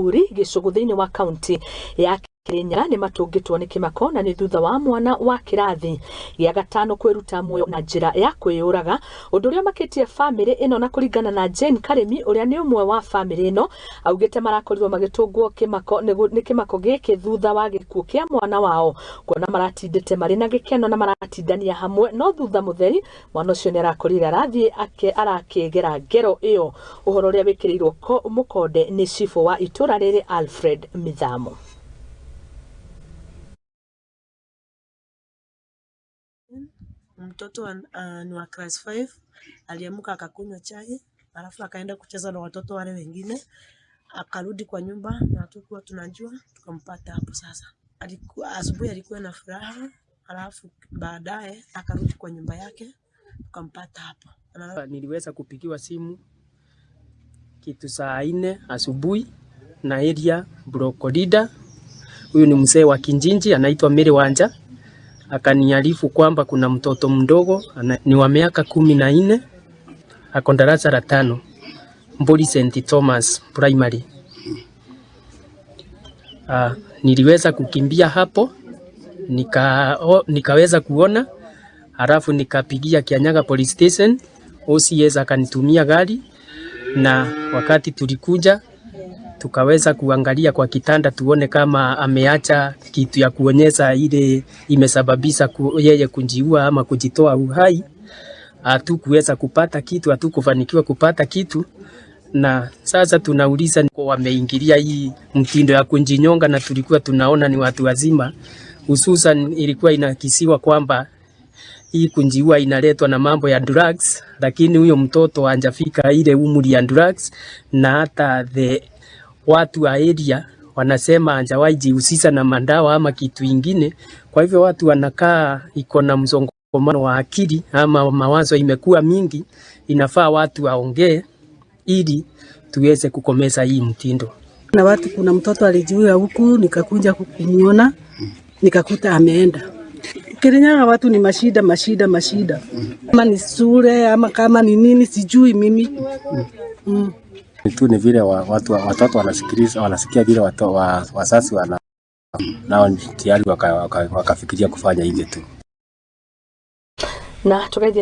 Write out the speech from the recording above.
Gĩthuri gĩcũgũ thĩinĩ wa kaunti ya Kirinyaga nĩ matũngĩtwo nĩ kĩmako na nĩ thutha wa mwana wa kĩrathi gĩa gatano kwĩruta muoyo na njĩra ya kwĩyũraga, ũndũ ũrĩa ũmakĩtie bamĩrĩ ĩno. Na kũringana na Jane Karĩmi, ũrĩa nĩ ũmwe wa bamĩrĩ ĩno, augĩte marakorirwo magĩtũngwo kĩmako nĩ kĩmako gĩkĩ thutha wa gĩkuũ kĩa mwana wao, kuona maratindĩte marĩ na gĩkeno na maratindania hamwe, no thutha mũtheri mwana ũcio nĩ arakorire arathiĩ arakĩgera ngero ĩyo. Ũhoro ũrĩa wĩkĩrĩirwo mũkonde nĩ cibũ wa itũra rĩrĩ, Alfred Mithamo. Mtoto ni wa class 5, aliamka akakunywa chai, alafu akaenda kucheza na watoto wale wengine, akarudi kwa nyumba na hatukuwa tunajua, tukampata hapo sasa. Alikuwa, asubuhi alikuwa na furaha, alafu baadaye akarudi kwa nyumba yake, tukampata hapo. Niliweza kupigiwa simu kitu saa 4 asubuhi na area block leader. Huyu ni mzee wa kijiji, anaitwa Mary Wanja, akaniarifu kwamba kuna mtoto mdogo ni wa miaka 14, ako darasa la 5, Mburi St Thomas Primary. Niliweza kukimbia hapo nikaweza kuona, halafu nikapigia Kianyaga Police Station, OCS akanitumia gari, na wakati tulikuja tukaweza kuangalia kwa kitanda tuone kama ameacha kitu ya kuonyesha ile imesababisha yeye kujiua ama kujitoa uhai. Hatukuweza kupata kitu, hatukufanikiwa kupata kitu, na sasa tunauliza wameingilia hii mtindo ya kujinyonga, na tulikuwa tunaona ni watu wazima, hususan ilikuwa inakisiwa kwamba hii kujiua inaletwa na mambo ya drugs, lakini huyo mtoto hajafika ile umri ya drugs, na hata the watu wa area wanasema hajawahi jihusisha na madawa ama kitu ingine. Kwa hivyo watu wanakaa iko na msongamano wa akili ama mawazo imekuwa mingi, inafaa watu waongee ili tuweze kukomeza hii mtindo. Na watu, kuna mtoto alijiua huku, nikakuja kumuona nikakuta ameenda. Kirinyaga watu ni mashida, mashida, mashida, kama ni shule ama kama ni nini sijui mimi. Tu ni vile watu watoto wanasikiliza, wanasikia vile wazazi wana nao tayari wakafikiria kufanya hivyo tu. Na tukaithie.